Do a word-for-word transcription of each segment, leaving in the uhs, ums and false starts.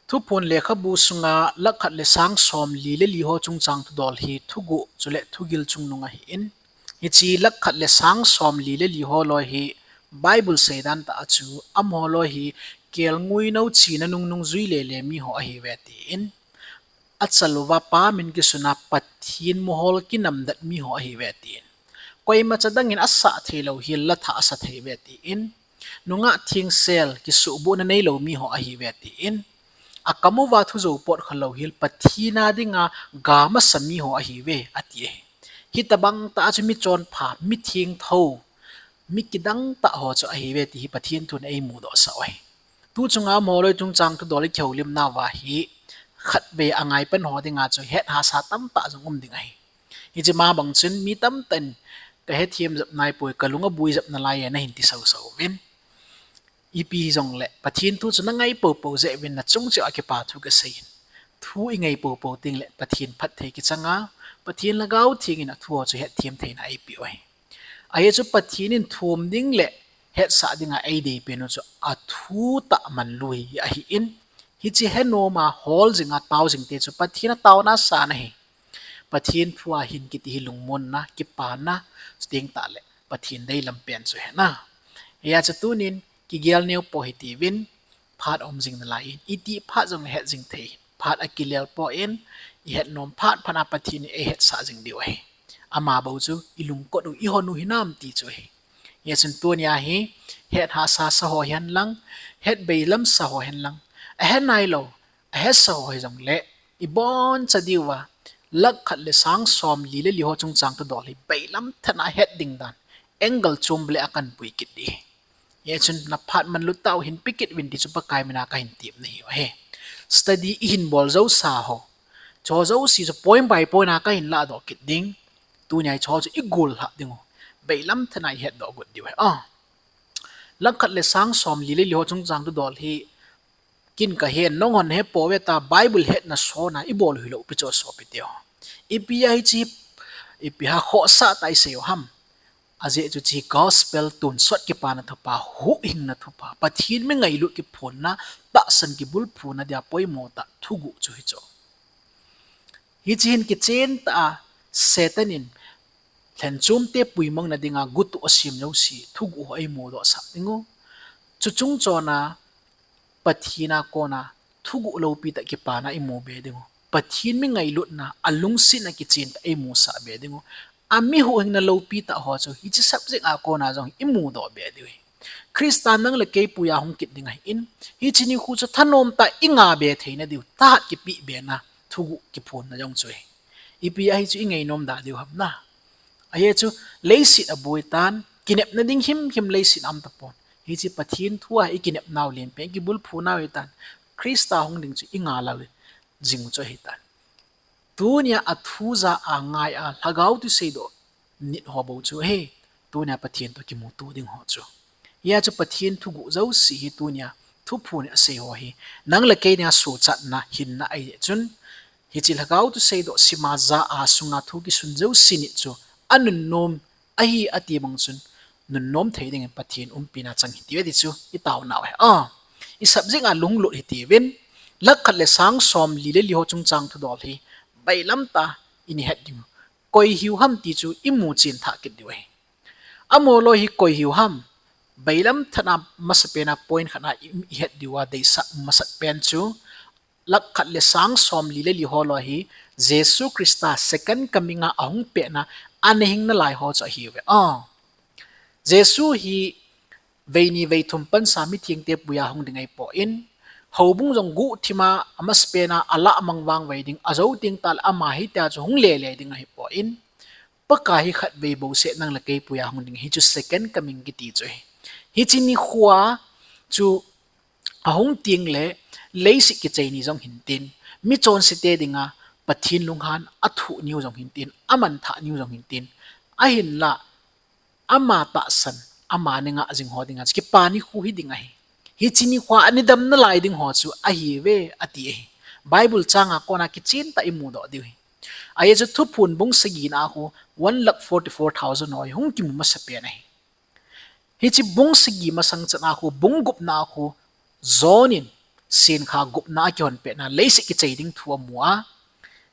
Thuphon lekhabu sunga lakkhat le sang somli le li ho chungchang thudol hi thuguh chule thugil chungnung ahin. Hiche lakkhat le sang somli le li ho loi hi Bible seidan tah a chu amaho loi hi kelngoi nou china nungnung jui lele mi ho ahiuve tin, achal uva Pa min kisuna Pathen mohol kinamdet mi ho ahiuve tin, koimacha dangin asah theilou hel la thah asa thei uve tin, nungah thengsel kisuhbohna neilou mi ho ahiuve tin, akam uva thu jou pot khalou hel Pathen a dinga ga masa mi ho ahiuve ati ahi. Hitobang tah a chu michonpha, mithengthou, mi kidang tah ho chu ahiuve ti hi Pathen thun eimudohsah u ahi. Tu chunga amaho loi chungchang thudol ikihoulimnauva hi khatvei angaipan ho dinga chu hethasa tamtah jong um ding ahi. Hiche ma bang chun mi tamtah in kahethem jep naipoi, kalung aboi jep nalai e nahin ti sausau uvin. Ipi hijongle Pathen thu chu nangai poupou jeh uvin nachung cheh a kipa thu kasei in. Thu ingai poupou tengle Pathen phatthei kichanga, Pathen Lhagao Theng in athu ho chu hetthem theina eipeh u ahi. Ajeh chu Pathen in thum ding le hetsah dinga eideipen u chu athu tah manlui ahin, hiche henoma hol jinga tao jingte chu Pathen ataona asan ahi. Pathen thua hin kiti hi lungmonna, kipana, chuteng tahle Pathen deilam pen chu hina. Hijeh chun tunin kigel neo po hitiuvin, phat aum jing nalai in, iti phat jongle het jing thei, phat akilel poi, ihet nom phat phat a Pathen in eihetsah jing diu ahi. Ama bou chu ilungkot u, ihon u hinam ti chu ahi. Hijeh chun tunia hi hethasa sa ho hihen lang, het beilam sa ho hihen lang, ahe nailou, ahesa ho hijongle, iboncha diuva, lakkhat le sang somli le li ho chungchang thudol hi beilam tah a het ding dan, angle chom le a kanpui kit ding ahi. Hijeh chun naphat manlut tah u hin pe kit uvin ti chu Pakai mina kahin tepna ahiuve. Study ihin bol jousa ho, chuho jouse chu point by point a kahin lahdoh kit ding. Tunia hicheho chu igollhah dingu, beilam tah a ihetdoh got diu ahi. Lakkhat le sang somli le li ho chungchang thudol hi kin kahen, nanghon hepouve ta, Bible hetna sona ibol hilou pi chu sopiteho. Ipi a hiche, ipi ha khohsah tah isei u ham? Ajeh chu hiche gospel tonsot kipana thupha, huhhingna thupha, Pathen mi ngailut kiphonna, tahsan kibulphuna dia poimo tah thuguh chu hichu. Hiche hin kichen tah a Satan in lhenchomte puimangna dinga gutoh asem jouse thuguh ho eimudohsah dingu. Chuchung chona Pathen a kona thuguh loupi tah kipana imu be dingu. Pathen mi ngailutna, alungsetna kichen tah eimusah be dingu. Ami huhhingna loupi tah ho chu hiche subject a kona jong imudoh be diu ahi. Christa nang le kei puiya hung kit ding ahin, hiche nikho chu thanom tah inga be theina diu, thahat kipeh bena, thuguh kiphonna jong chu ahi. Ipi a hichu ingainom da diu ham na? Ajeh chu leiset aboi tan, kinepna ding himhim leiset a um tapon. Hiche Pathen thua ikinepnau lenpen, ikibulphunau hitan, Christa hung ding chu inga lal jing u chu ahitan. Tunia athu ja a ngai a Lhagao thu seidoh nit ho bou chu ahi, tunia Pathen toh kimuto ding ho chu. Hijeh chun Pathen thuguh jouse hi tunia thuphon in asei ho hi nang le kei dinga suhchatna, hinna ahi jeh chun, hiche Lhagao thu seidoh sima ja a sunga thu kisun jouse nit chu anunnom ahi ati bang chun, nunnom thei dingin Pathen umpina chang hitiuve ti chu itaonau ahi. I subject a lunglut hitiuvin, lakkhat le sang somli le li ho chungchang thudol hi bailam tah a ini het diu. Koi hiu ham ti chu imu chen thah kit diu ahi. Amaho loi hi koi hiu ham? Bailam tah a masapen a point khat a i, ihet diuva deisah masat pen chu, lakkhat le sang somli le li ho loi hi Jesu Christa second coming a ahung petna, ana hing nalai ho chu ahiuve. Jesu hi veini veithum pansa mithengte puiya hung ding ahipoi, houbung jong guhthima amasapen a alah mang vangvei ding, ajou teng tahle ama hitia chu hung lele ding ahipoi. Pakai hi khatvei bouseh nang le kei puiya hung ding, hichu second coming kiti chu ahi. Hiche nikhoa chu ahung tengle leiset kichai ni jong hintin, michonsete dinga Pathen lunghan athoh niu jong hintin, amanthah niu jong hintin, ahinla ama tahsan, ama ningah jing ho dinga chu kipa nikho hiding ahi. Hiche nikhoa ana dam nalai ding ho chu ahiuve ati ahi. Bible changa kona kichen tah imudoh diu ahi. Ajeh chu Thuphon bung sagina khu one lakh forty four thousand ho hi hung kimu masapen ahi. Hiche bung sagi masang chana khu, bung gupna khu, John in Senkha gupna akihon petna leiset kichai ding thu amu a.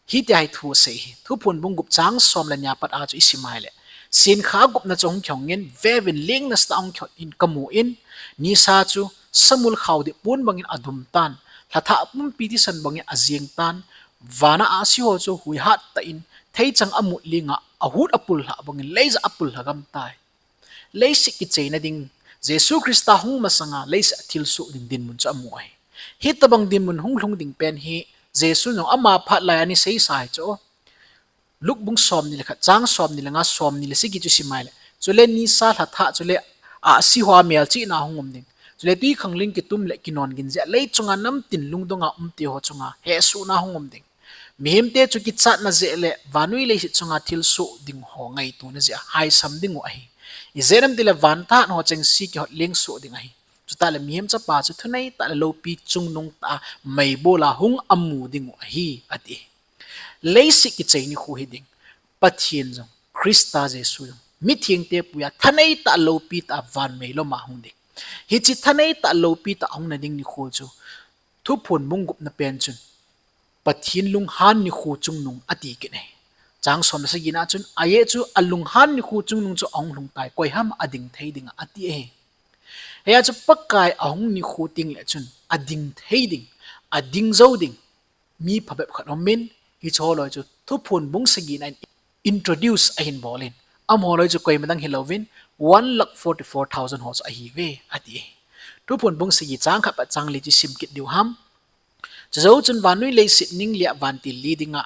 Hitia hi thu asei hi. Thuphon bung gup chang som le ni a pat a chu isim a ahile, senkha gupna chu ahung kihong in, veuvin, leng nasatah a ahung kihot in kamu in, nisa chu samul khao deh pon bangin adum tan, lhathah pumpi thisan bangin ajeng tan, vana ahsi ho chu huihat tah in, theichang amut leng a ahut apullhah bangin leija apullha gam tai. Leiset kichaina ding, Jesu Christa hung masanga leiset a thilsoh ding dinmun chu amu ahi. Hitobang dinmun hung lhung ding pen hi Jesu jong ama phat lai a ana seisa hi chu. Luke bung somni le khat, chang somni le nga, somni le sagi chu sim a ahile, chule nisa, lhathah, chule ahsi hoa melchihna hung um ding. Chule twikhanglen kitum le kinon gin jeh a lei chunga namtin lungdonga umte ho chunga hehsohna hung um ding. Mihemte chu kichatna jeh le vannoi leiset chunga thilsoh ding ho ngaitona jeh a haisam dingu ahi. Ijeh inem itile van thahat ho chengse kihot lengsoh ding ahi. Chutah le mihem chapa chu thaneitah le loupi chungnung tah a meibol a hung amu dingu ahi, ati. Leiset kichai nikho hiding, Pathen jong, Christa Jesu jong mithengte puiya thaneitah loupi tah a van meilom a hung ding. Hiche thaneitah loupi tah a hungna ding nikho chu Thuphon bung gupna pen chun Pathen lunghan nikho chungnung ati kit ahi. Chang som le sagina chun, ajeh chu alunghan nikho chungnung chu ahung lhung tai, koiham ading thei dinga, ati ahi. Hia chu Pakai ahung nikho tengle chun ading thei ding, ading jou ding mi phabep khat aumin, hiche holoi chu Thuphon bung sagina in introduce ahin bol in, amaho loi chu koima dang hilouvin, one lakh forty-four thousand ho chu ahiuve, ati. Thuphon bung sagi chang khat pat chang li chu sim kit diu ham. Chujou chun vannoi leiset ning lia vantil li dinga,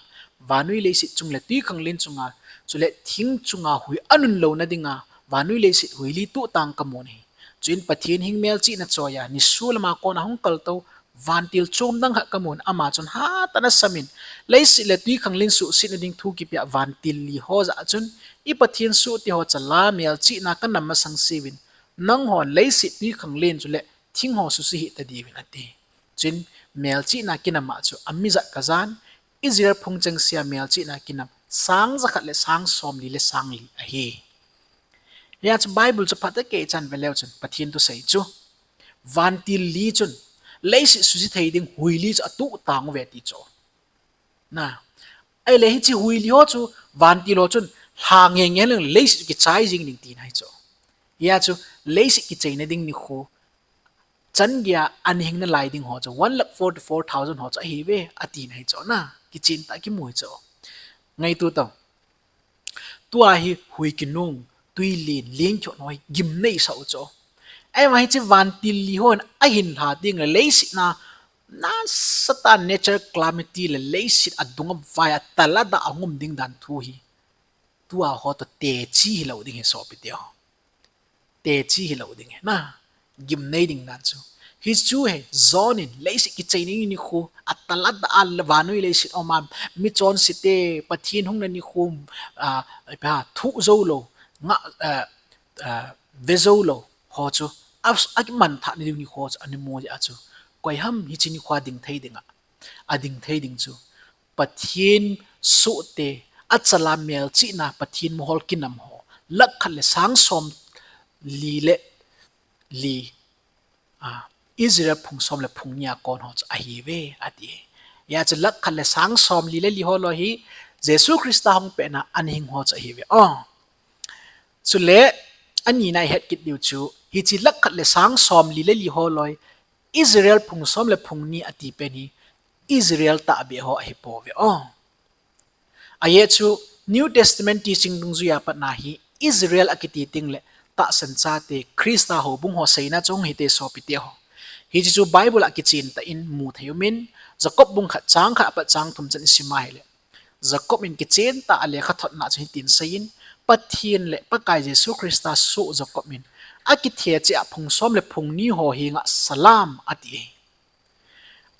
vannoi leiset chung le twikhanglen chunga, chule thing chunga hui anun louna dinga, vannoi leiset hui li tuhtang kamun ahi. Chuin Pathen hing melchihna choiya, nisolam a kona hung kaltou vantil chom dang khat kamun, ama chun hatah in asamin, leiset le twikhanglen suhsetna ding thu kipea vantil li ho jah a chun, i Pathen sohte ho chala melchihna kanam masang seuvin, nanghon leiset twikhanglen chule thing ho suse hih tadiuvin, ati. Chuin melchihna kinam a chu amijat kajan, Israel phung chengsea melchihna kinam sang jakhat le sang somli le sang li ahi. Hia chu Bible chu phatah a kichan veleu chun Pathen thusei chu, vantil li chun leiset suse thei ding hui li chu atuhtang uve ti chu. Na, ahile hiche hui li ho chu vantil ho chun lha ngenge leng leiset kichai jing ding tina ahi chu. Hia chu leiset kichaina ding nikho chan geiya ana hing nalai ding ho chu one lakh forty-four thousand ho chu ahiuve, atina ahi chu na. Kichen tah a kimu ahi chu. Ngaito tau. Tua hi hui kinung, twi len, leng kihot ho hi gimneisah u chu. Ahivang hiche vantil li hon ahin lha tengle leiset na, nasatah a nature calamity le leiset adung avai a talada ahung um ding dan thu hi, tua ho toh techi hilou ding ahi sopite ho. Techi hilou ding ahi na. Gimnei ding dan chu. Hichu hi John in leiset kichaina nikho, atalada a vannoi leiset um a, michonsete, Pathen hungna nikho, a, thuh joulou, nga, a, a, ve joulou ho chu, a, akimanthah na diu nikho chu ana mu jeh a chu, koiham hiche nikho a ding thei dinga, ading thei ding chu, Pathen sohte, achala melchihna, Pathen mohor kinam ho, lakh khat le sang somli le li, a, Israel phung som le phung ni a kon ho chu ahiuve, ati. Hia chu lakh khat le sang somli le li holoi hi Jesu Christa hung petna ana hing ho chu ahiuve. O. Chule, anina ihet kit diu chu, hiche lakh khat le sang somli le li holoi, Israel phung som le phung ni ati pen hi, Israel tahbeh ho ahipouve o. Ajeh chu New Testament teaching dungjuia patna hi Israel akiti tengle tahsan chate Christa houbung ho seina chu hung hite sopite ho. Hiche chu Bible a kichen tah in mu thei umin, Jacob bung khat chang khat apat chang thum chan isim a ahile, Jacob in kichen tah a alekha thotna chun hitin aseiyin, Pathen le Pakai Jesu Christa soh Jacob in akithe cheh a phung som le phung ni ho henga salam ati ahi.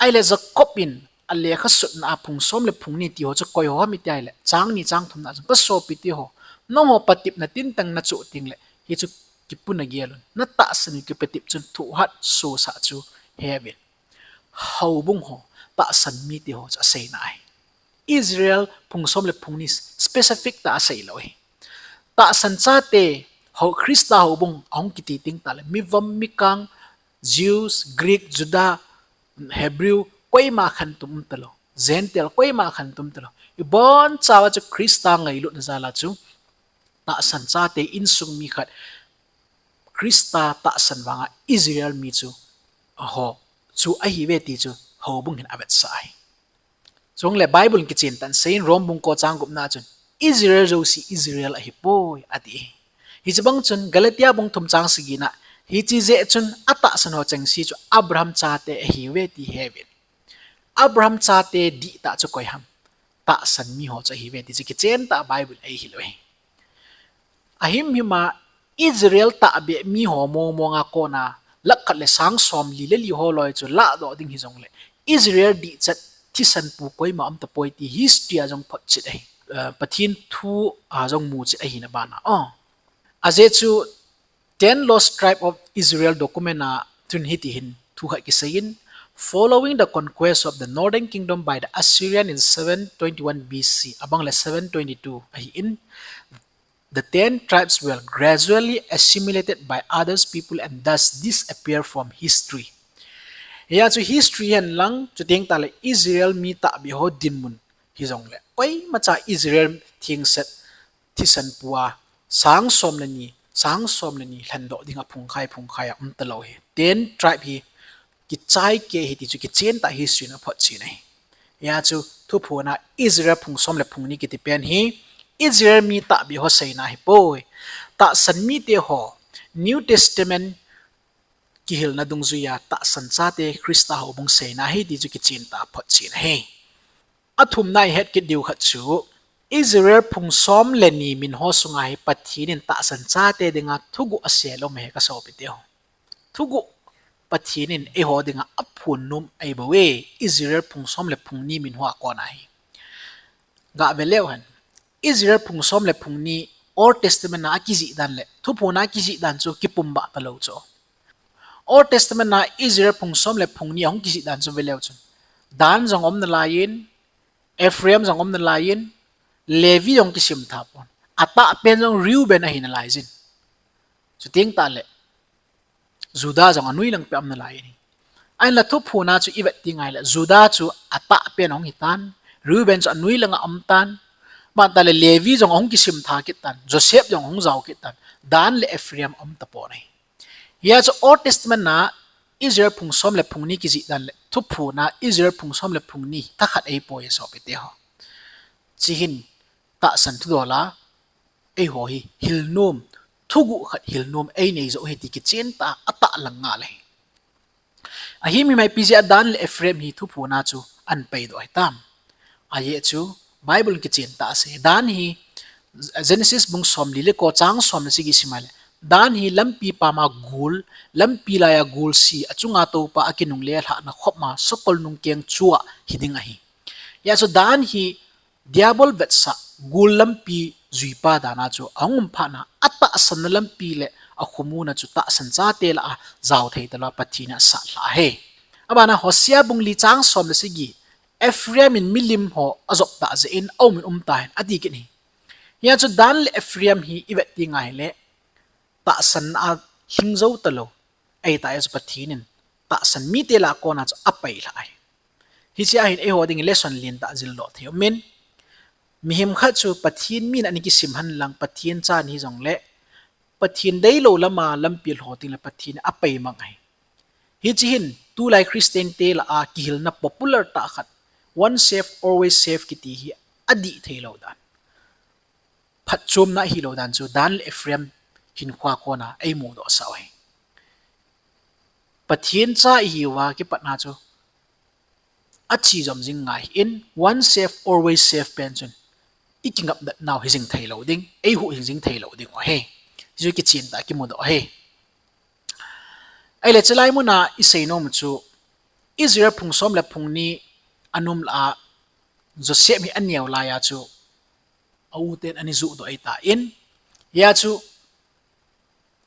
Ahile Jacob in alekha sutna a phung som le phung ni ti ho chu koi ho ham iti ahile, chang ni chang thumna chun, kasopite ho, nangho patepna tintang nachoh tengle hichu kipuna gelun, natahsan u kipatep chun thohhat sosah chu heuvin. Houbung ho, tahsan mite ho chu aseina ahi. Israel phung som le phung ni specific tah a aseilou ahi. Tahsan chate ho, Christa houbung ahung kiti teng tahle, mivom, mikang, Jews, Greek, Juda, Hebrew koima khantum umtalou, Gentile koima khantum talou. Ibonchauva chu Christa ngailutna jal a chu tahsan chate insung mi khat Christa tahsan vanga Israel mi chu, aho, chu ahiuve ti chu houbung hin avetsah ahi. Chule Bible in kichen tah in aseiyin Rome bung ko chang gupna chun, Israel jouse Israel ahipoi, ati. Hiche bang chun Galatia bung thum chang sagina, hiche jeh chun atahsan ho chengse chu Abraham chate ahiuve ti heuvin. Abraham chate dihtah chu koi ham? Tahsan mi ho chu ahiuve ti chu kichen tah Bible in eihil u ahi. Ahimhim a Israel tahbeh mi ho mong mong a kona lakh khat le sang somli le li ho loi chu lahdoh ding hijongle, Israel dihchet thisan pu koima umtapoi ti history a jong photchet ahi. Pathen thu a jong muchet ahina bana, ajeh chu Ten Lost Tribe of Israel document a chun hiti hin thu khat kiseiyin, following the conquest of the northern kingdom by the Assyrian in seven twenty-one B C, abang le seven twenty-two ahin, the ten tribes were gradually assimilated by others people and thus disappear from history. Hia chu history hen lang, chuteng tahle Israel mi tahbeh ho dinmun hijongle, koimacha Israel thengset thisan pu a sang som le ni, sang som le ni lhendoh dinga phungkhai phungkhai a umtalou hi. Ten tribe hi kichai kei ahi ti chu kichen tah history in aphotchen ahi. Hia chu thuphon a Israel phung som le phung ni kiti pen hi Israel mi tahbeh ho seina ahipoi. Tahsan mite ho New Testament kihilna dungjuia tahsan chate Christa houbung seina ahi ti chu kichen tah aphotchen ahi. Athumna ihet kit diu khat chu, Israel phung som le ni min ho sunga hi Pathen in tahsan chate dinga thuguh asel um ahi kasopiteho. Thuguh Pathen in eiho dinga aphonnom ahibouve, Israel phung som le phung ni min ho a kona hi. Gave leu hen, Israel phung som le phung ni Old Testament a akijih dan le thuphon a akijih dan chu kipum bah talou chu. Old Testament a Israel phung som le phung ni ahung kijih dan chu veleu chun, Dan jong aum nalaiyin, Ephraim jong aum nalaiyin, Levi jong kisim tha pon. Atahpen jong Reuben ahi nalaijin. Chuteng tahle Judah jong anoi lang peh aum nalai ahi. Ahinla thuphon a chu ivet tengle Judah chu atahpen ahung hitan, Reuben chu anoi langa aumtan, aban tahle Levi jong ahung kisim tha kit tan, Joseph jong ahung jao kit tan, Dan le Ephraim aum tapon ahi. Hia chu Old Testament a Israel phung som le phung ni kijih dan le thuphon a Israel phung som le phung ni thakhat ahipoi sopiteho. Chuhin tahsan thudol a eiho hi hilnom, thuguh khat hilnom einei joh ahi ti kichen tah a atahlang ngal ahi. Ahimhim a ipi jeh a Dan le Ephraim hi thuphon a chu ahin paidoh ahitam? Ajeh chu Bible in kichen tah asei, Dan hi Genesis bung somli le ko chang som le sagi sim a le, Dan hi lampi pam a gul, lampi lai a gul si, achunga toupa akinungle lhahna khop ma sakol nungkeng chua hiding ahi. Hia chu Dan hi Diabol vetsah gul lampi juipa dan a chu ahung um phat na, atahsanna lampi le akhomuna chu tahsan chate lah a jao thei talou a Pathen in asatlhah ahi. Aban a Hosea bung li chang som le sagi, Ephraim in milim ho ajop tah jeh in aumin um tahen ati kit ahi. Hia chu Dan le Ephraim hi ivet tengle tahsanna a lhingjou talou, ahitah jeh chu Pathen in tahsan mite lah a kona chu apailhah ahi. Hichea hin eiho dingin lesson lentah jildoh thei umin, mihem khat chu Pathen min a ana kisim henlang, Pathen cha ana hijongle, Pathen deilou lama lampi alho tengle Pathen in apaimang ahi. Hiche hin tulai Christian te lah a kihilna popular tah khat, once saved, always saved kiti hi adih theilou dan, phatchomna ahilou dan chu Dan le Ephraim hinkhoa kona eimudohsah u ahi. Pathen cha ihiuva kipatna chu achijom jing ngai in, once saved, always saved pen chun ikingapnatnau hijing theilou ding, eihuhhing jing theilou ding u ahi. Hichu kichen tah a kimudoh ahi. Ahile chulai muna iseinom chu Israel phung som le phung ni anom lah a Joseph hi aneo lai a chu a u ten ana juhdoh ahitan, hia chu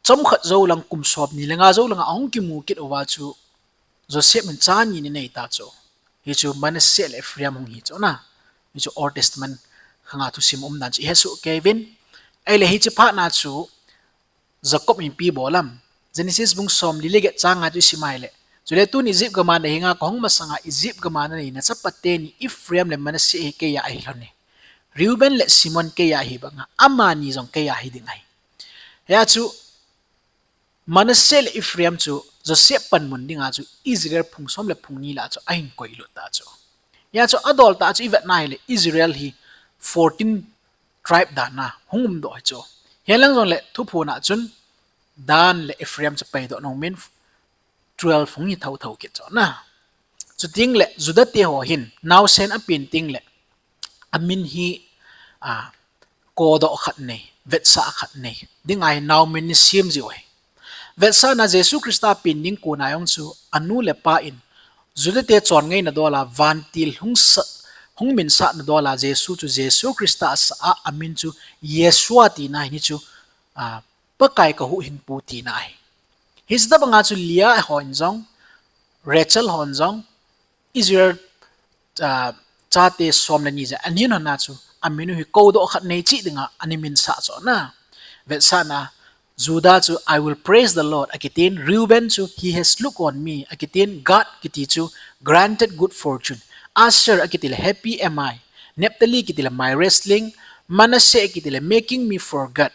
chomkhat jou lang, kum somni le nga jou langa ahung kimu kit uva chu Joseph in cha ni ana neita chu, hichu Manasseh le Ephraim hung hi chu na. Hichu Old Testament khanga thusim umdan chu ihesoh keiyuvin. Ahile hiche phatna chu Jacob in ipi bol am? Genesis bung somli le get chang nga chu isim a ahile, Chule tun Egypt gam a nahinga kahung masanga Egypt gam a nanei nachapa teni Ephraim le Manasseh hi keiya ahi lhon e. Reuben le Simeon keiya ahi banga amani jong keiya ahi ding ahi. Hia chu Manasseh le Ephraim chu Joseph panmun dinga chu Israel phung som le phung ni lah chu ahin koilut ta chu. Hia chu adol tah chu ivet na hile Israel hi fourteen tribe dan a hung umdoh hi chu. Hilang jongle thuphon a chun Dan le Ephraim chu paidoh nung min twelve hung hi thotho kit chu na. Chuteng le Juda te ho hin naosen apen teng le amin hi a, kodoh khat nei, vetsah khat nei. Dinga hi naomin ni sem jiu ahi. Vetsahna Jesu Christa pen ding kona jong chu anu le pa in Juda te chon ngaina dol a vantil hung sa, hung minsahna dol a Jesu chu Jesu Christa asah a amin chu Yeshua tina ahi, ni chu a, Pakai kahuhhingpu tina ahi. Hiche tobanga chu Leah hon jong, Rachel hon jong, Israel a, chate som le ni jeh a anin hon a chu amin u hi kodoh khat nei cheh dinga ana minsah chu na. Vetsahna Juda chu I will praise the Lord akitin, Reuben chu he has looked on me akitin, Gad kiti chu granted good fortune, Asher akiti le happy am I, Naphtali kiti le my wrestling, Manasseh kiti le making me forget,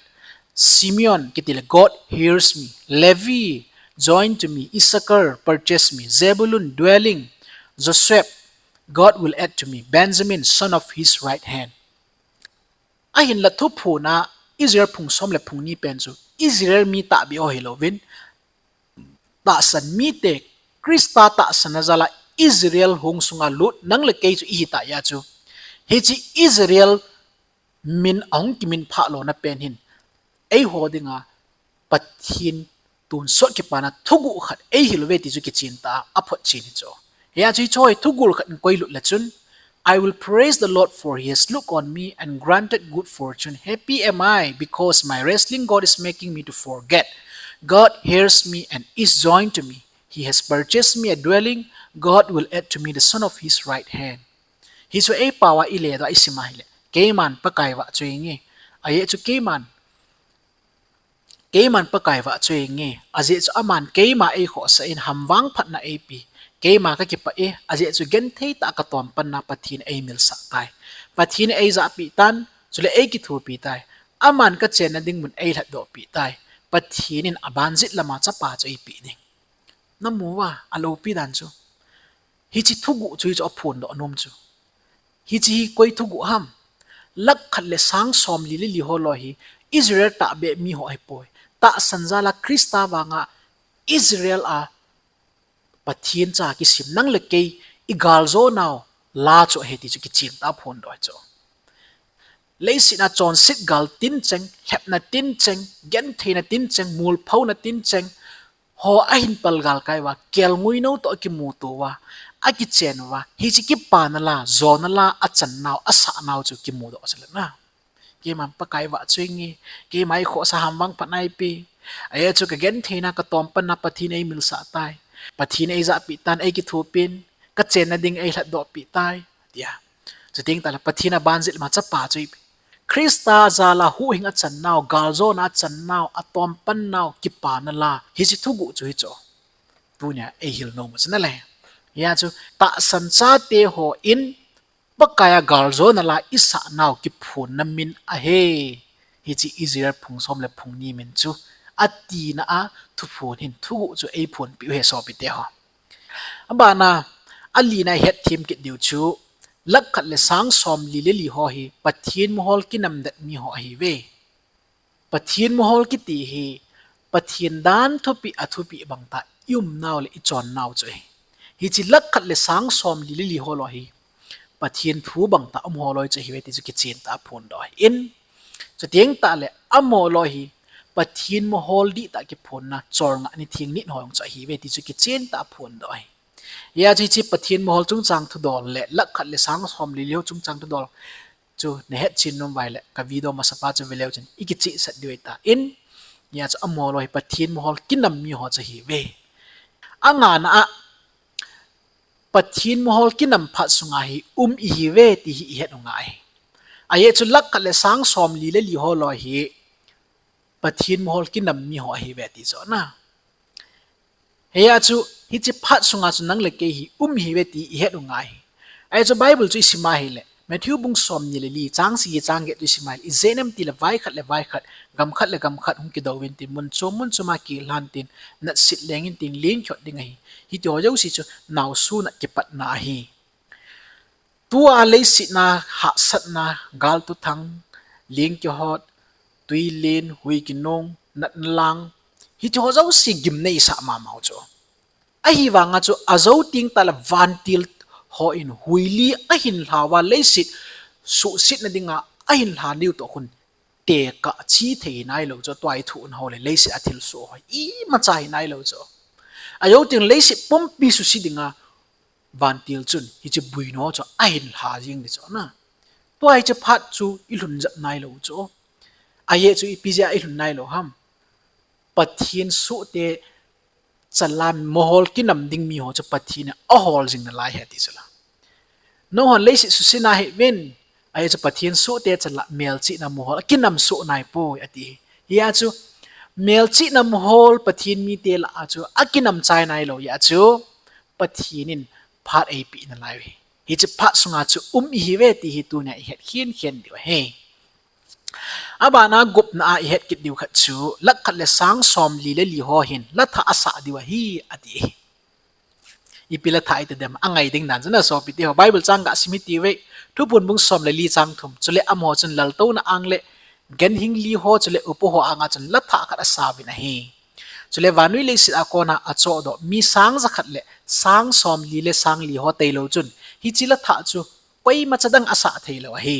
Simeon kiti le God hears me, Levi join to me, Issachar purchase me, Zebulun dwelling, Joseph God will add to me, Benjamin son of his right hand. Ahinla thuphon a Israel phung som le phung ni pen chu Israel mi tahbeh ho hilouvin tahsan mite, Christa tahsan na jal a Israel hung sunga lut nang le kei chu ihi tah jeh a chu hiche Israel min ahung kiminphah lona pen hin eiho dinga Pathen tonsot kipana thuguh khat eihil uve ti chu kichen tah a aphotchen hi chu. Hia chu hiche ho hi thuguh khat in koilut le chun, I will praise the Lord, for he has looked on me and granted good fortune. Happy am I, because my wrestling God is making me to forget. God hears me and is joined to me. He has purchased me a dwelling. God will add to me the son of his right hand. Hichu eipao a iledoh a isim a hile, keiman Pakai vahchoi nge. Ajeh chu keiman, keiman Pakai vahchoi nge. Ajeh chu aman keima eikhohsah in hamvang phatna eipe. Keima kakipah e, ajeh chu genthei tah a katompanna Pathen eimilsah tai. Pathen in eijahpeh tan, chule eikithopi tai. Aman kachenna ding mun eilhatdohpeh tai. Pathen in abanjet lama chapa chu eipeh ding. Namu uva, aloupi dan chu. Hiche thuguh chu hichu aphondoh nom chu. Hiche hi koi thuguh ham? Lakh khat le sang somli le li ho loi hi Israel tahbeh mi ho ahipoi. Tahsan jal a Christa vanga Israel a Pathen cha kisim nang le kei igaljo nau la chu ahi ti chu kichen tah a phondoh chu. Leiset a chonset gal tincheng, lhepna tincheng, gentheina tincheng, molphouna tincheng ho ahin palgal kai uva, kelngoi nou toh akimuto uva, akichen uva, hiche kipana la, jona la achan nau, asah nau chu kimudoh chu le na. Keiman Pakai vahchoi nge, keima eikhohsah hamvang phatna eipe. Ajeh chu kagentheina katompanna Pathen eimilsah tai. Pathen in eijahpeh tan, eikithopin, kachenna ding eilhatdohpeh tai, tia. Chuteng tahle Pathen abanjet lama chapa chu eipe. Christa jal a huhhing achan nau, galjona achan nau, atompan nau, kipana la, hiche thuguh chu hichu. Tunia eihil nom u chu na le. Hia chu tahsan chate hon Pakai a galjona la isah nau kiphonna min ahi. Hiche Israel phung som le phung ni min chu atina a thuphon hin thuguh chu eiphonpeh u ahi sopite ho. Abana, alina ihetthem kit diu chu, lakh khat le sang somli le li ho hi Pathen mohor kinamdet mi ho ahiuve. Pathen mohor kiti hi Pathen dan thupeh athupeh bangtah iumnau le ichonnau chu ahi. Hiche lakh khat le sang somli le li ho loi hi Pathen thu bangtah umho loi chu ahiuve ti chu kichen tah a phondoh ahin. Chuteng tahle amaho loi hi Pathen mohor dihtah kiphonna cholngah ni theng nit ho jong chu ahiuve ti chu kichen tah a phondoh ahi. Hia chu hiche Pathen mohor chungchang thudol le lakh khat le sang somli le li ho chungchang thudol chu nahetchen nom uva ahile ka video masapa chu veleu chun ikichehsah diu ahitan. Hia chu amaho loi hi Pathen mohor kinam mi ho chu ahiuve. Angana a Pathen mohor kinam phat sunga hi um ihiuve ti hi ihet u ngai. Ajeh chu lakh khat le sang somli le li ho loi hi Pathen mohor kinam mi ho ahiuve ti chu na. Hia chu, hiche phat sunga chu nang le kei hi um ihiuve ti ihet u ngai hi. Ahi chu Bible chu isim a hile, Matthew bung somni le li, chang sagi chang get chu isim a hile, ijeh inem tile vai khat le vai khat, gam khat le gam khat hung kidou vin tin, mun chom mun chom a kilhan tin, natsit leng in tin, len kikhot ding ahi. Hiti ho jouse chu naosun a kipatna ahi. Tua leiset a hahsatna, gal tuthang, len kikhot, tui len, hui kinung, natna lang, hiti ho jouse gimnei isah mama u chu. Ahivanga chu ajou teng tah le vantil hon hui li ahin lha uva, leiset suhsetna dinga ahin lha diu toh khun tekah chi thei hinai lou chu, tua i thohna ho le leiset a thilsoh ho imacha hinai lou chu. Ajou teng leiset pumpi suhset dinga vantil chun hiche buina ho chu ahin lha jing ding chu na. Tua hiche phat chu ilhun jep nai lou chu. Ajeh chu ipi jeh a ilhun nai lou ham? Pathen sohte chal a mohor kinam ding mi ho chu Pathen in ahol jing nalai ahi ti chu la. Nanghon leiset suhset na hih uvin, ajeh chu Pathen sohte chal a melchihna mohor akinam soh nai poi ati. Hia chu melchihna mohor Pathen mite lah a chu akinam chai nai lou jeh a chu Pathen in phat eipeh nalai u ahi. Hiche phat sunga chu um ihiuve ti hi tunia ihet khen khen diu ahi. Abana gupna a ihet kit diu khat chu, lakh khat le sang somli le li ho hin la thah asah diu ahi, ati. Ipi la thah iti dem, angai ding dan chu na sopite ho, Bible chang gasim hite uve, Thuphon bung som le li chang thum, chule amaho chun laltouna ang le ganhing li ho, chule upa ho anga chun la thah khat asauvin ahi. Chule vannoi leiset a kona achohdoh mi sang jakhat le sang somli le sang li ho tailou chun, hiche la thah chu koimacha dang asah theilou ahi.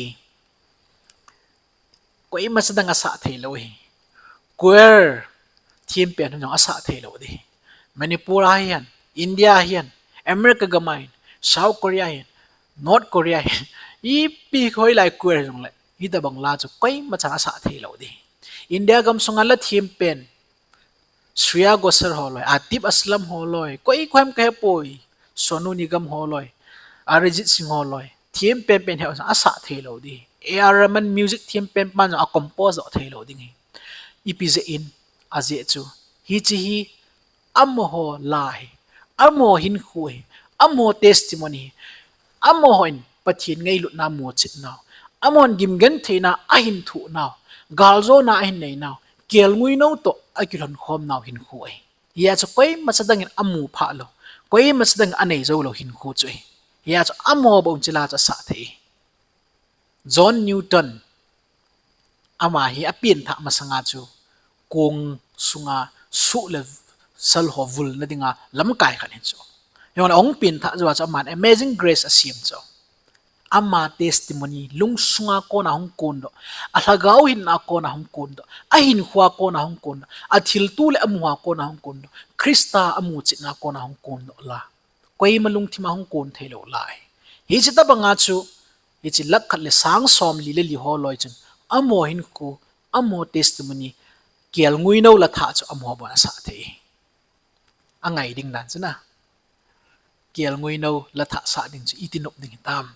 Koimacha dang asah theilou ahi. Choir thempen ho jong asah theilou ding. Manipur a hin, India a hin, America gam a hin, South Korea a hin, North Korea a hin, ipi hoilai choir jongle hitobang la chu koimacha asah theilou ding. India gamsunga la thempen, Shreya Ghoshal holoi, Atif Aslam holoi, koi koi ham kahepoi, Sonu Nigam holoi, Arijit Singh holoi, thempen pen ho asah theilou ding. A R Rahman music thempen pan jong acompose doh theilou ding ahi. Ipi jeh in, ajeh chu, hiche hi amaho la ahi, amaho hinkho ahi, amaho testimony ahi, amahon Pathen ngailutna amuchet nau, amahon gimgentheina ahin thoh nau, galjona ahin nei nau, kelngoi nou toh akilhonkhom nau hinkho ahi. Hia chu koimacha dangin amu phah lou, koimacha dangin anei jou lou hinkho chu ahi. Hia chu amaho bou hiche la chu asah thei. John Newton, ama hi apenthah masanga chu kong sunga soh le sal ho vulna dinga lamkai khat ahi chu. Hijongle ahung penthah jou a chu aman Amazing Grace asem chu. Ama testimony, lungsunga kona hung kondoh, alhagao hinna kona hung kondoh, ahinkhoa kona hung kondoh, athilto le amuha kona hung kondoh, Christa amuchetna kona hung kondoh la, koima lungthima hung kon theilou la ahi. Hiche tobanga chu, hiche lakh khat le sang somli le li holoi chun, amaho hinkho, amaho testimony, kelngoi nou la thah chu amaho bon asah thei. Angai ding dan chu na. Kelngoi nou la thah sah ding chu iti nop ding hitam?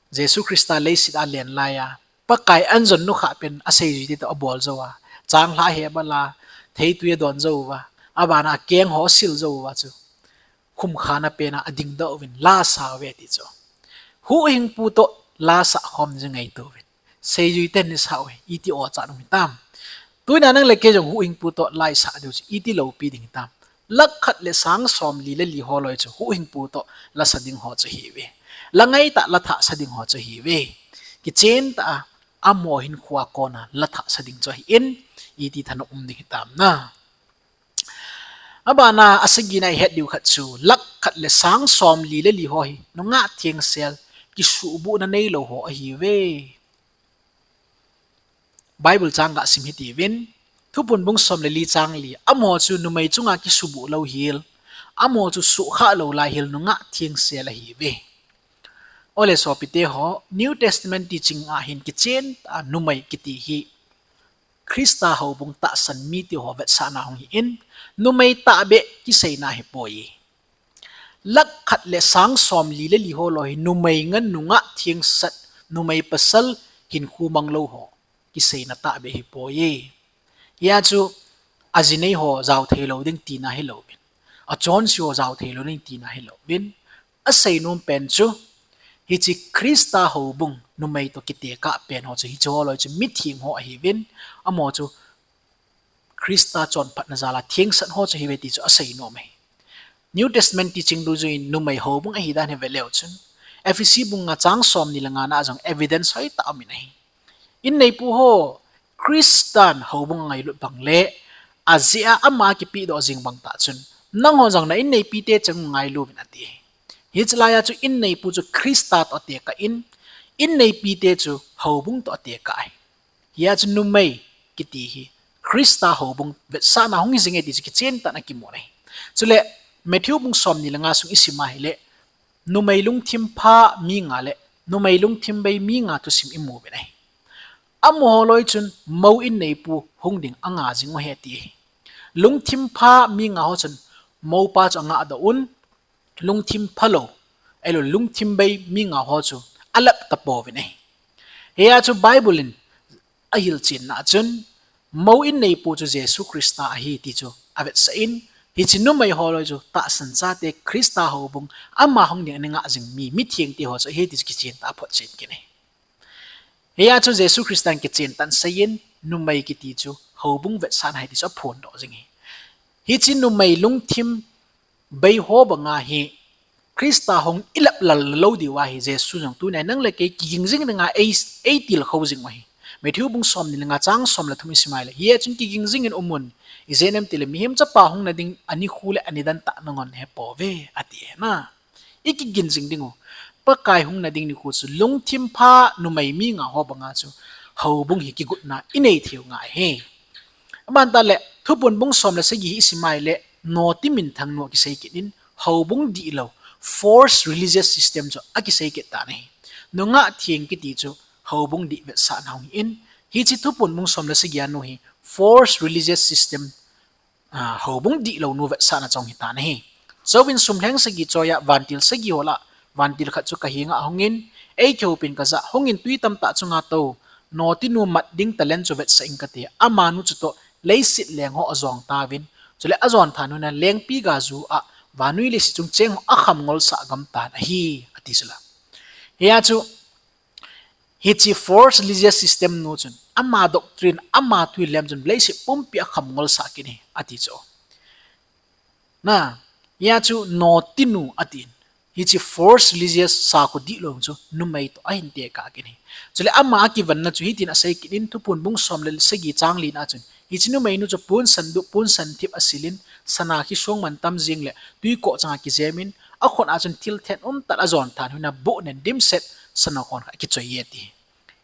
Jesu Christa leiset a alen laiya, Pakai anjon nukhah pen aseijui te toh abol jou a, changlhah hebal a, theitwi adon jou uva, abana akeng ho asil jou uva chu, khumkhana pena adingdoh uvin la asauve ti chu. Huhhingpu toh la sah khom ding ngaito uvin. Seijui ten neisah u hi iti ochat um hitam? Tunia nang le kei jong huhhingpu toh la isah diu chu iti loupi ding hitam? Lakh khat le sang somli le li holoi chu huhhingpu toh lasa ding ho chu ahiuve. La ngaitah la thah sa ding ho chu ahiuve. Kichen tah a, amaho hinkhoa kona la thah sa ding chu ahin, iti thanop um ding hitam na? Abana asagina ihet diu khat chu, lakh khat le sang somli le li ho hi nungah thengsel, kisuhbuhna neilou ho ahiuve. Bible chang gasim hitiuvin, Thuphon bung som le li chang li, amaho chu numei chunga kisuhbuh louhel, amaho chu suhkhah lou laihel nungah thengsel ahiuve. Ole sopite ho, New Testament teaching a hin kichen tah a numei kiti hi Christa houbung tahsan mite ho vetsahna hung hi in, numei tahbeh kiseina ahipoi. Lakh khat le sang somli le li holoi hi numei ngen nungah thengsel, numei pasal hinkho manglou ho kiseina tahbeh ahipoi. Hia chu ajinei ho jao thei lou ding tina hilou vin, achonse ho jao thei lou ding tina hilou vin, asei nom pen chu, hiche Christa houbung numei toh kitekah pen ho chu hiche ho loi chu mitheng ho ahiuvin, amaho chu Christa chonphatna jal a thengsat ho chu ahiuve ti chu asei nom ahi. New Testament teaching dujuiyin numei houbung ahi dan hi veleu chun, Ephesi bung nga chang somni le nga na jong evidence hoitah aum in ahi. Inneipu ho, Christan houbung angailut bang le, ajeh a ama kipehdoh jing bang tah chun, nangho jong na inneipite chang ngailu vin ati. Hiche laiya chu inneipu chu Christa toh atekah in, inneipite chu houbung toh atekah ahi. Hia chu numei kiti hi Christa houbung vetsahna hung hi jing e ti chu kichen tah in akimun ahi. Chule Matthew bung somni le nga sung isim a hile, numei lungthim pha mi nga le numei lungthim bei mi nga thusim imu uvin ahi. Amaho loi chun mou inneipu hung ding anga jing u ahi ati ahi. Lungthim pha mi nga ho chun moupa chu angahdoh un, lungthim phalou, ahilou lungthim bei mi nga ho chu alap tapouvin ahi. Hia chu Bible in ahilchenna chun, mou inneipu chu Jesu Christa ahi ti chu avetsah in, hiche numei ho loi chu tahsan chate Christa houbung, ama hung ding ana ngah jing mi, mithengte ho chu ahi ti chu kichen tah a aphotchen kit ahi. Hia chu Jesu Christan kichen tah in aseiyin, numei kiti chu houbung vetsahna ahi ti chu aphondoh jing ahi. Hiche numei lungthim bei ho banga hi Christa hung ilap lal lou diu ahi, Jesu jong tunia nang le kei kiging jing dinga ei, eitilkhou jing u ahi. Matthew bung somni le nga chang som le thum isim a hile, hia chun kiging jingin umun, ijeh inem itile Mihem Chapa hungna ding anikho le anidan tah nanghon hepouve ati ahi na. Ikigin jing dingu, Pakai hungna ding nikho chu lungthim pha numei mi nga ho banga chu houbung hi kigotna inei theiu ngai ahi. Aban tah le Thuphon bung som le sagi hi isim a hile, noti minthang nu akisei kit in, houbung dihlou, forced religious system chu akisei kit tan ahi. Nungah theng kiti chu houbung dih vetsahna hung hi in, hiche Thuphon bung som le sagi a nu hi forced religious system, houbung dihlou nu vetsahna chu hung hitan ahi. Chouvin sum lheng sagi choi a vantil sagi hol a, vantil khat chu kahenga ahungin, eikihopin kajah, hungin twi tamtah chunga tou, notinu mat ding talent chu vetsah ing kate, amanu chutoh leiset leng ho ajong tauvin, chule ajon thanuna lengpi gaju a vannoi leiset chung cheng ho akham ngolsah gamtan ahi, ati chula. Hia chu, hiche forced religious system nu chun ama doctrine, ama thu lem chun leiset pumpi akham ngolsah kit ahi, ati chu. Na, hia chu notinu atin. Hiche forced religious sakho dihlou chu numei toh ahin tekah kit ahi. Chule ama akivanna chu hitin asei kit in, Thuphon bung som le sagi chang lina chun, hiche numeinu chu ponsan dup, ponsan thip asilin, sana khisong mantam jeng le twikoh changa kijemin, akhut a chun thil thet umtah ajon thanuna bohnen dimset sana khon khat akichoi e ati.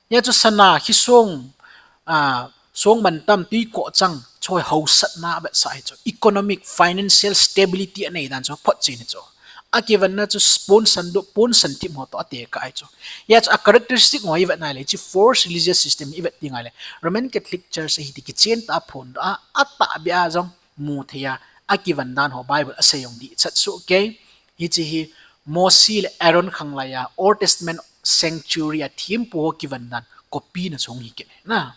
Hia chu sana khisong, song mantam twikoh chang chu hausatna avetsah ahi chu, economic, financial stability anei dan chu aphotchen ahi chu. Akivanna chu ponsan dup, ponsan thip ho toh atekah ahi chu. Hia chu a characteristic ho ivetna le, hiche forced religious system ivet tengle, Roman Catholic Church ahi ti kichen tah a aphondoh a, atahbeh a jong mu thei a, akivan dan ho Bible a asei jong dihchat soh kei. Hiche hi Mosi le Aaron khanglai a Old Testament sanctuary a thempu ho kivan dan copy na chu hung hi kit ahi na.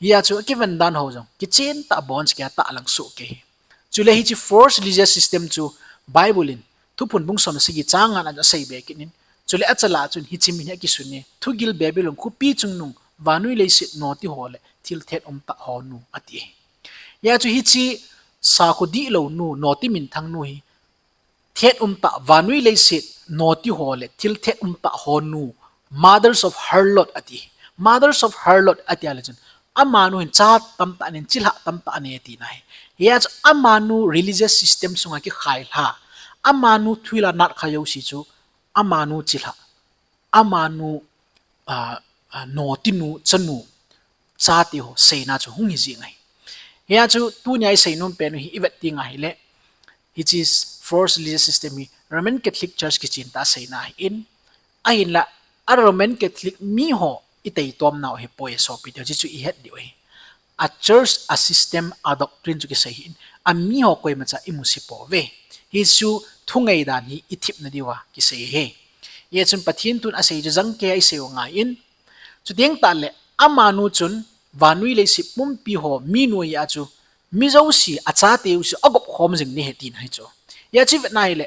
Hia chu akivan dan ho jong kichen tah a aboncha kei a tahlang soh kei. Chule hiche forced religious system chu Bible in Thuphon bung som le sagi chang nga na asei be kit in. Chule achal a chun hiche min hi akisun e, thugil Babylon khopi chungnung vannoi leiset noti ho le thil thet umtah ho nu ati ahi. Hia chu hiche sakho dihlou nu, noti minthang nu hi thet umtah, vannoi leiset noti ho le thil thet umtah ho nu, mothers of harlot ati. Mothers of harlot ati a le chun, amanu hin cha tamtah anen, chilhah tamtah anei atina ahi. Hia chu amanu religious system sunga kikhailha, amanu thulha natkha jouse chu, amanu chilhah, amanu notinu, chanu, chate ho seina chu hung hi jeng ahi. Hia chu tunia isei nom pen u hi ivet tenga hile, hiche forced religious system hi Roman Catholic Church kichen tah a seina ahin, ahinla a Roman Catholic miho itaitomnau ahipoi e sopite, hiche chu ihet diu ahi. A church, a system, a doctrine chu kisei ahin, amiho koimacha imusit pouve. Hichu thungai dan hi ithepna diuva kisei ahi. Hia chun Pathen thun asei chu jangkeiya isei u angaiyin, chuteng tahle amanu chun vannoi leiset pumpi ho minu ahi a chu mi jouse, achate jouse agop khom jing ding ahi tina ahi chu. Hijeh a chu ivet na ahile,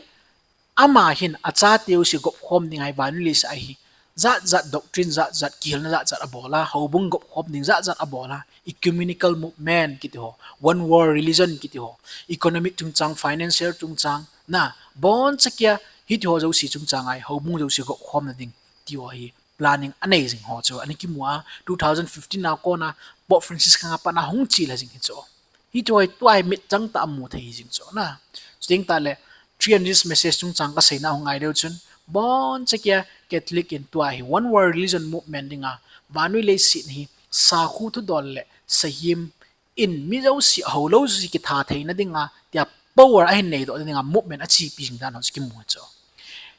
ama hin achate jouse gop khom ding ahi, vannoi leiset a hi jat jat doctrine, jat jat kihilna jat jat abol a, houbung gop khom ding jat jat abol a, ecumenical movement kiti ho, one world religion kiti ho, economic chungchang, financial chungchang, na, boncha kia, hiti ho jouse chungchang a hi houbung jouse gop khom na ding ti ho hi planning anei jing ho chu ana kimu a, two thousand fifteen a kona Pope Francis khang a pat a hung chil jing hi chu. Hiti ho hi tua hi mitchang tah a mu thei jing chu na. Chuteng tah le, three hundred message chungchang kasei na hung ngai leu chun, boncha kia Catholic in tua hi one world religion movement dinga, vannoi leiset hi sakhu thudol le sahem in mi jouse, aho lou jouse kitha theina dinga, tia power ahin nei doh dinga movement achepi jing dan ho chu kimu chu.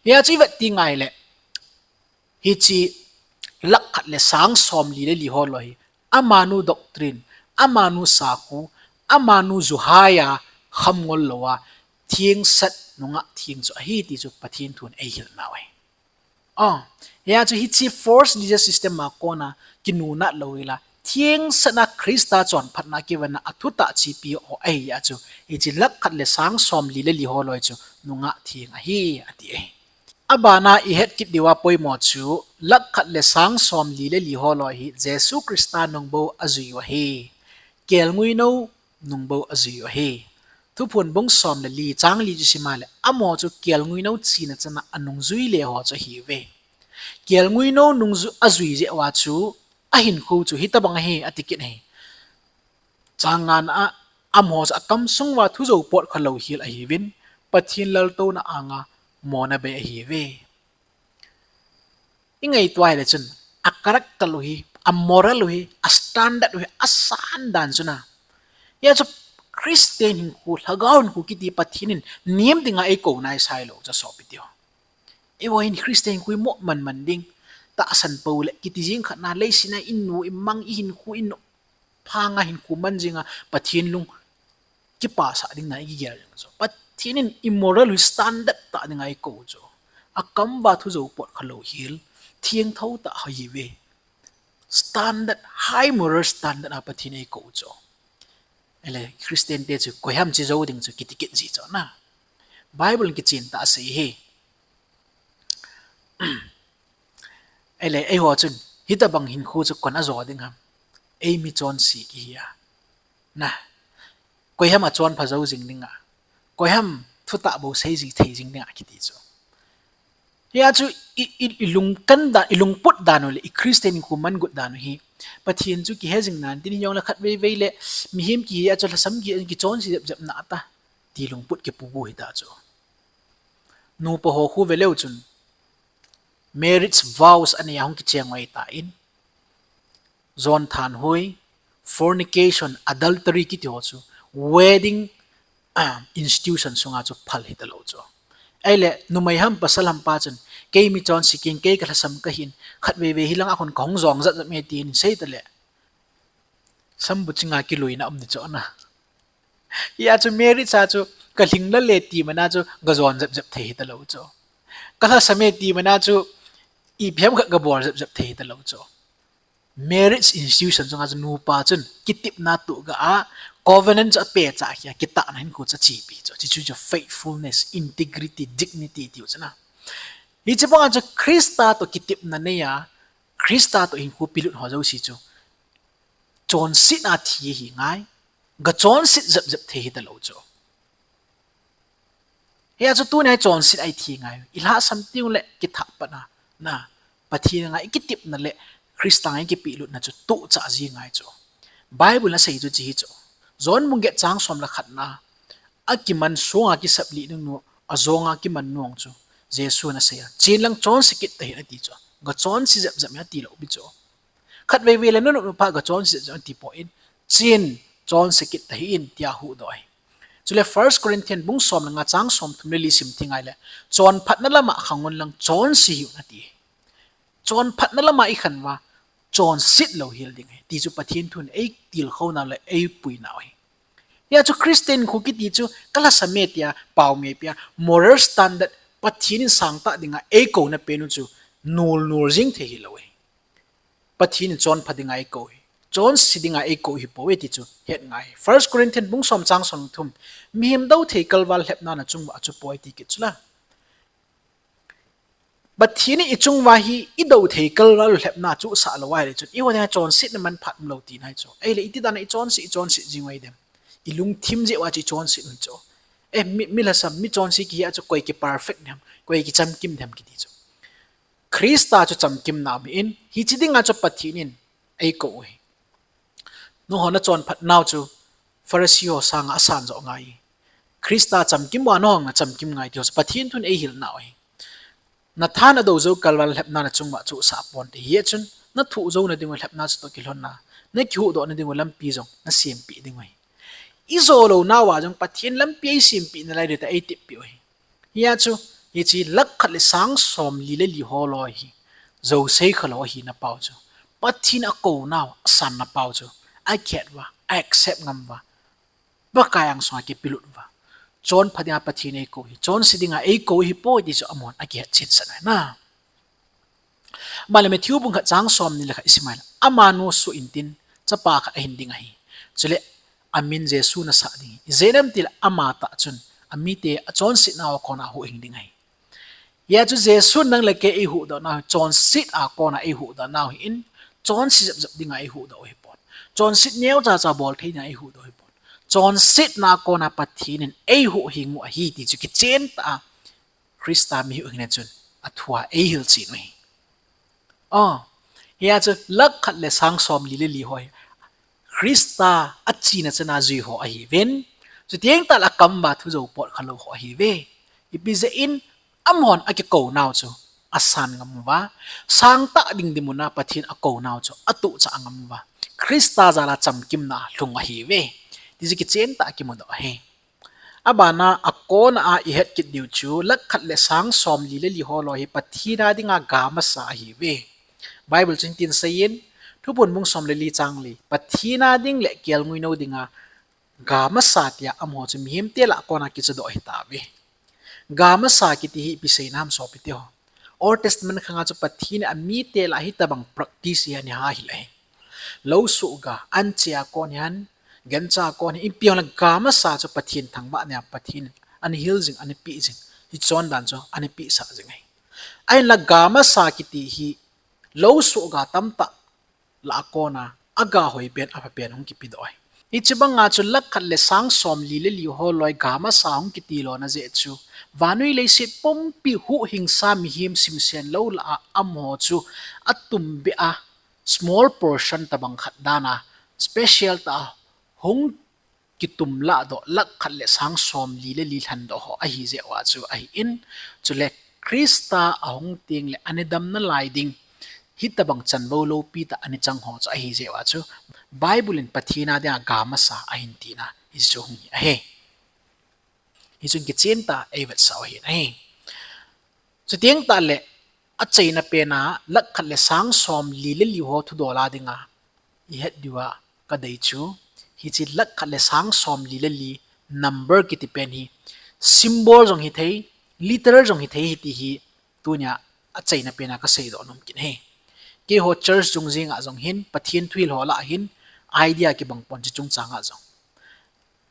Hijeh a chu ivet teng ahile, hiche lakh khat le sang som li le li ho loi hi, amanu doctrine, amanu sakhu, amanu juhai a kham ngol lou a, thengsel nungah theng chu ahi ti chu Pathen thun eihil nau ahi. Hijeh a chu hiche false religious system a kona kinunat lou hila, thengsel a Christa chonphatna kivetna a thutah chepi ho ahijeh a chu, hiche lakh khat le sang som li le li ho loi chu nungah theng ahi, ati ahi. Abana ihet kit diuva poimo chu, lakh khat le sang som li le li ho loi hi Jesu Christa nungbou ajui u ahi. Kelngoi nou nungbou ajui u ahi. Thuphon bung som le li chang li chu sim a le, amaho chu kelngoi nou chena chana anungjui le ho chu ahiuve. Kelngoi nou nungjui, ajui jeh uva chu, ahinkho chu hitobang ahi, ati kit ahi. Chang ngana a, amaho chu akamsung uva thujou pot khalou hel ahiuvin, Pathen laltouna anga mona bei ahiuve. Ingaito ahile chun, a character u hi, a moral u hi, a standard u hi asan dan chu na. Hijeh a chu Christian hinkho, lhagao hinkho kiti Pathen in nem dinga eikou nai sailou chu sopi teho. Eiho hin Christian hinkho hi mo manman ding, tahsan pou le kiti jeng khat na, leiset a inu, imang, ihinkho, inu, phanga hinkho man jenga Pathen lung kipasah ding na ikigel jeng chu, Pathen in i moral u standard tah dinga eikou chu. Akam uva thujou pot khalou hel, thengthou tah ahiuve. Standard, high moral standard a Pathen eikou chu. Ele, Christian te chu koiham che jou ding chu kiti kit ji chu na. Bible in kichen tah asei hi. Ele, eiho chun hitobang hinkho chu koin ajo ding ham? Ei mi chonse kihi a, na, koiham achonpha jou jing dinga, koiham thutah bou sei ji thei jing dinga kiti chu. Hijeh a chu i, i, i lungkan dan, i lungput dan u le i Christian hinkho mangot dan u hi Pathen chu kihe jing nan tin, hijongle khatvei vei le mihem kihi a chu lhasam kihi a kichonse jep jep na ta, ti lungput kipu bu hita chu. Nupa ho khu ve leu chun marriage vows anei a hung kicheng u ahitan, jon thanhoi, fornication, adultery kiti ho chu wedding institution sunga chu phal hitalou chu. Ahile numei ham pasal ham pa chun, kei mi chonse keng, kei kalhasam kahin, khatvei vei hilanga khun kahung jong jep jep e tin sei tale, sambu chinga kiluina um di chu na. Hijeh a chu marriage a chu kalhing lale ti mana chu gajon jep jep thei hitalou chu. Kalhasam e ti mana chu ipi ham khat gabol jep jep thei hitalou chu. Marriage institution chunga chu nupa chun kitepna toh ga a, covenant chu apehcha khia, kitahna hinkho chu achepi chu. Hichu chu faithfulness, integrity, dignity tiu chu na. Hiche banga chu Christa toh kitepna nei a, Christa toh hinkho pelut ho jouse chu chonsetna thi ahi ngai, gachonset jep jep thei hitalou chu. Hijeh a chu tunia hi chonset a ithi ngai, ilhahsam teng le kithah patna, na, Pathen anga ikitepna le Christa anga ikipelutna chu tohchah ji ngai chu. Bible in asei chu hiche hi chu. John bung get chang som le khatna, akiman songa kisap lih nung nu, ajonga kiman nu chu Jesun asei a, chen lang chonse kit tahih in ati chu. Gachonse jep jep in atilou pi chu. Khatvei vei le nunop nupa gachonse jep jep in atipoi, chen chonse kit tahih in tia huhdoh ahi. Chule First Corinthian bung som le nga chang somthum le li sim thei ngai le, chonphatna lama khang un lang chonse hih un ati. Chonphatna lama ikhan uva, chonset lou hel ding ahi ti chu Pathen thun eitilkhou nau le eipuinau ahi. Hijeh a chu Christian khu kiti chu kalhasam e tia, paome pia, moral standard, Pathen in sangtah dinga eikouna pen u chu nul nul jing thei hilou ahi. Pathen in chonpha dinga eikou hi. Chonse dinga eikou hipoi ti chu het ngai. First Corinthians bung som chang som thum, mihem dou thei kalval lhepna nachunguva chu poi ti kit chu la. Pathen in ichunguva hi idou thei kalval lhepna chu sah lou ahile chun, eiho dinga chonsetna manphat umlou tina ahi chu. Ahile iti dan a ichonse, ichonse jing u ahi dem? Ilungthim jeh uva chu ichonse u chu. Eh, mi, mi lhasam, mi chonse kihi a chu koi ki perfect dem, koi kichamkim dem kiti chu. Christa chu chamkimna um ahin, hiche dinga chu Pathen in eikou u ahi. Nangho nachonphat nau chu Pharisee ho sanga asan joh ngai. Christa chamkim uva nangho nachamkim ngai ti ho chu Pathen thun eihil nau ahi. Nathan adou jou kalval lhepna nachunguva chu sah ponte, hijeh chun nathoh jouna dingu lhepna chutoh kilhonna, nakihuhdohna dingu lampi jong nasempeh dingu ahi. Ijo lounauva jong Pathen lampi eisempeh nalai diu tah eitepeh u ahi. Hia chu, hiche lakh khat le sang somli le li ho loi hi, jousei khalou ahina pau chu, Pathen akounau, asanna pau chu akihet uva, a accept ngam uva, Pakai angsunga kipelut uva, chonphat dinga Pathen eikou hi, chonse dinga eikou hipoi ti chu amahon akihet chensah ahi. Banle Matthew bung khat chang somni le khat isim a ahile, amanu soh intin, chapa khat ahin ding ahi. Chule amin Jesu nasah ding ahi. Ijeh inem itile amatah chun amite achonsetnau a kona huhhing ding ahi. Hia chu Jesun nang le kei eihuhdohnau hi chonset a kona eihuhdohnau ahin, chonse jepjep dinga eihuhdoh u ahipon. Chonset neocha cha bol thei dinga eihuhdoh u ahipon. Chonsetna a kona Pathen in eihuhhing u ahi ti chu kichentah a Christa mi huhhingna chun athua eihilchen u ahi. Hia chu lakh khat le sang somli le li ho hi Christa achena chana jui ho ahiuvin, chuteng tahle akam uva thu jou pot khalou ho ahiuve. Ipi jeh in? Amahon akikounau chu asan ngam uva, sangtah ding dinmuna Pathen akounau chu atohchah ngam uva, Christa jala chamkimna lhung ahiuve ti chu kichentah a kimudoh ahi. Abana akona a ihet kit diu chu lakh khat le sang somli le li ho loi hi Pathen a dinga ga masa ahiuve. Bible chun hitin aseiyin, Thuphon bung som le li chang li, Pathen a ding le kelngoi nou dinga ga masa tia amaho chu mihemte lah a kona kichadoh ahitauve. Ga masa kiti hi ipi seina ham sopite ho? Old Testament khanga chu Pathen in amite lah a hitobang practice hi ana hahil ahi. Lousoh ga, anche a kon hihen, gancha a kon hihen, ipi hijongle ga masa chu Pathen thangvahna a Pathen in ana hil jing, ana peh jing, hiche chondan chu ana pehsah jing ahi. Ahinla ga masa kiti hi lousoh ga tamtah lah a kona aga hoipen, aphapen hung kipedoh ahi. Hiche banga chu lakh khat le sang somli le li ho loi ga masa hung kitilona jeh chu, vannoi leiset pumpi huhhingsa mihem simsen lou lah a amaho chu atumbeh a small portion tobang khat dan a special tah a hung kitum lahdoh lakh khat le sang somli le li lhandoh ho ahijeh uva chu ahin, chule Christa ahung tengle ana damna lai ding hitobang chanvou loupi tah ana chang ho chu ahijeh uva chu Bible in Pathen a dinga ga masa ahin tina hiche chu hung hi ahi. Hichun kichentah a eivetsah u ahin ahi. Chuteng tahle achaina pena lakh khat le sang somli le li ho thudol a dinga ihet diuva kadei chu, hiche lakh khat le sang somli le li number kiti pen hi symbol jong hithei, literal jong hithei ahi ti hi tunia achaina pena kaseidoh nom kit ahi. Keiho church chung jenga jong hin, Pathen thuhil ho lah a hin, idea kibang pon hiche chungchanga jong.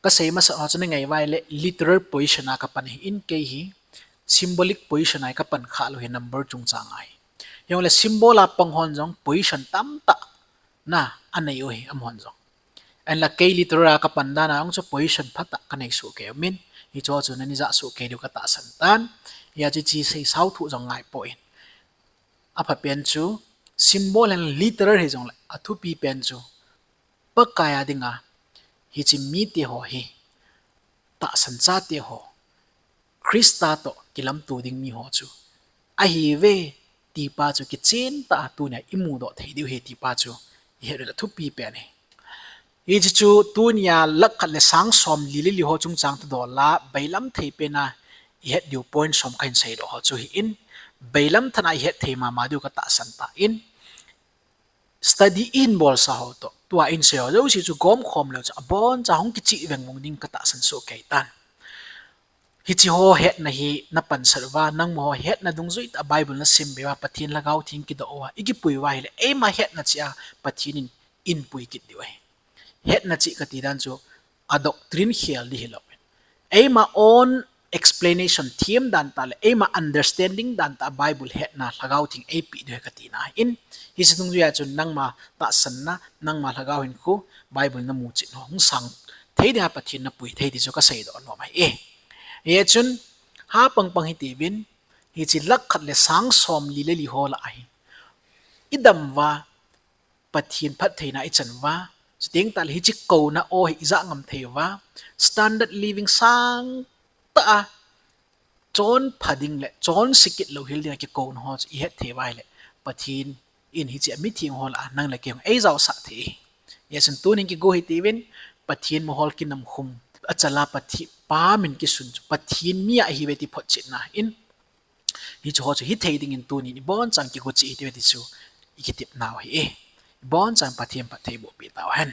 Kasei masat ho chu nangai uva ahile literal position a kapan ahin, kei hi symbolic position a kapan khalou ahi, number chungchanga hi. Hijongle symbol a pang hon jong position tamtah na anei u ahi amahon jong. Ahinla kei literal a kapan dan a jong chu position phatah kanei soh kei umin, hicheho chu nani jah soh kei diu katahsan tan. Hia chu hiche seisao thu jong ngai poi. Aphapen chu symbol hen literal hijongle athupi pen chu Pakai a dinga hiche mite ho hi, tahsan chate ho, Christa toh kilamto ding miho chu ahiuve tipa chu kichentah a tunia imudoh thei diu ahi tipa chu ihet u le athupi pen ahi. Hiche chu tunia lakh khat le sang somli le li ho chungchang thudol a bailam thei pena ihet diu point som kahin seidoh ho chu ahin, bailam than a ihet thei mama diu katahsan tan. Study ihin bolsa ho toh tua insei ho jouse chu gomkhom leu chun aboncha hung kicheh vengvung ding katahsan soh kei tan. Hicheho hetna hi napansat uva, nangmaho hetna dungjuitah a Bible nasim be uva, Pathen Lhagao Theng kidoh uva ikipui uva ahile, eima hetna cheh a Pathen in in pui kit diu ahi. Hetna chih kati dan chu a doctrine khel di hilou. Eima own explanation them dan tah le eima understanding dan tah Bible hetna Lhagao Theng eipeh diu ahi katina ahin, hiche dungjuia chun nangma tahsanna, nangma lhagao hinkho, Bible namu chet u hung sang thei dia Pathen napui thei ti chu kaseidoh nom ahi. Hichun, ha pangpang hitiuvin, hiche lakh khat le sang somli le li ho lah ahi. Idam uva, Pathen phattheina ichan uva, chuteng tahle hiche kouna aw hi ijah ngam thei uva, standard living sangtah a chonpha ding le chonse kit louhel dinga kikouna ho chu ihet thei uva ahile, Pathen in hiche a mitheng ho lah a nang le kei hung eijaosah thei. Hichun tunin kigo hitiuvin, Pathen mohor kinamkhum, achal a Pathen, Pa min kisun chu Pathen mi ahiuve ti photchetna in, hiche ho chu hithei dingin tunin ibonchauvin kigo cheh hitiuve ti chu ikitepnau ahi. Ibonchauvin Pathen phattheiboh peh tauhen.